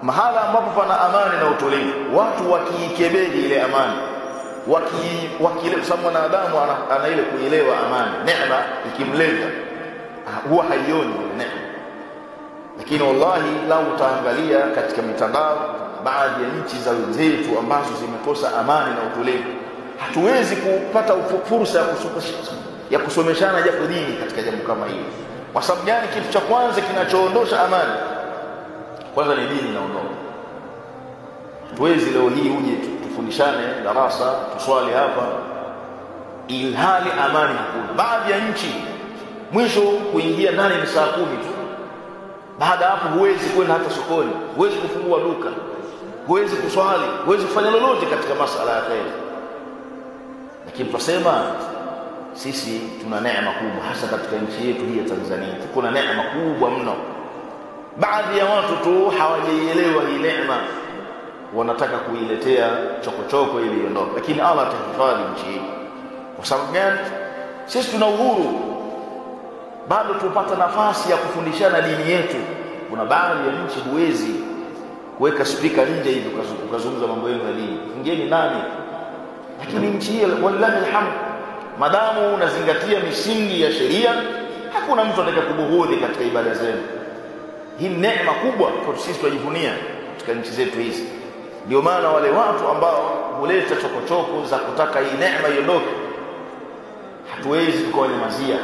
Mahala ambapo pana amani na utulivu, watu wakiikebehi ile amani, wakielewa, sababu mwanadamu ana ile kuelewa amani, neema ikimleta huwa haioni neema. Lakini wallahi lau utaangalia katika mitandao baadhi ya nchi za wenzetu ambazo zimekosa amani na utulivu, hatuwezi kupata fursa ya kusomeshana japo dini katika jambo kama hili. Kwa sababu gani? Kitu cha kwanza kinachoondosha amani kwanza ni dini inaondoka. Hatuwezi leo hii uje tufundishane darasa tuswali hapa ilhali amani hakuna. Baadhi ya nchi mwisho kuingia ndani ni saa 10 tu. Baada hapo huwezi kwenda hata sokoni, huwezi kufungua duka, huwezi kuswali, huwezi kufanya lolote katika masala ya khair. Lakini tunasema sisi tuna neema kubwa, hasa katika nchi yetu hii ya Tanzania kuna neema kubwa mno. Baadhi ya watu tu hawajaielewa hii neema, wanataka kuiletea chokochoko ili iondoke. Lakini Allah atahifadhi nchi hii. Kwa sababu gani? Sisi tuna uhuru, bado tupata nafasi ya kufundishana dini yetu. Kuna baadhi ya nchi huwezi kuweka speaker nje hivi ukazungumza mambo yenu ya dini, ngeni nani? Lakini nchi hii wallahi alhamd, madamu unazingatia misingi ya sheria, hakuna mtu atakayekubughudhi katika ibada zenu. Hii neema kubwa kwa sisi tunajivunia katika nchi zetu hizi. Ndio maana wale watu ambao huleta chokochoko za kutaka hii neema iondoke, hatuwezi tukawanyamazia.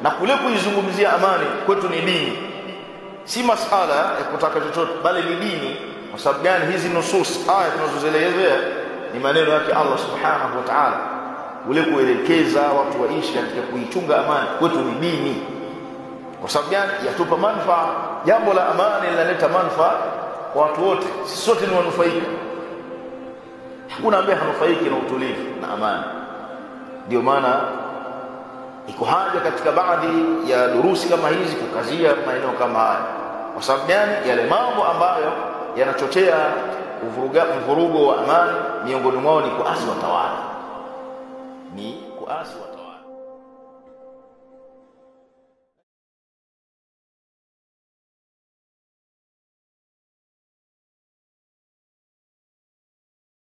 Na kule kuizungumzia amani kwetu ni dini, si masala ya kutaka chochote, bali ni dini. Kwa sababu gani? Hizi nusus aya tunazozielezea ni maneno yake Allah subhanahu wa ta'ala. Ule kuelekeza watu waishi katika kuichunga amani kwetu ni dini. Kwa sababu gani? Yatupa manufaa. Jambo la amani linaleta manufaa kwa watu wote, sisi sote ni wanufaika. Hakuna ambaye hanufaiki na utulivu na amani. Ndio maana iko haja katika baadhi ya durusi kama hizi kukazia maeneo kama haya. Kwa sababu gani? Yale mambo ambayo yanachochea mvurugo wa amani, miongoni mwao ni kuasi watawala, ni kuasi watawala.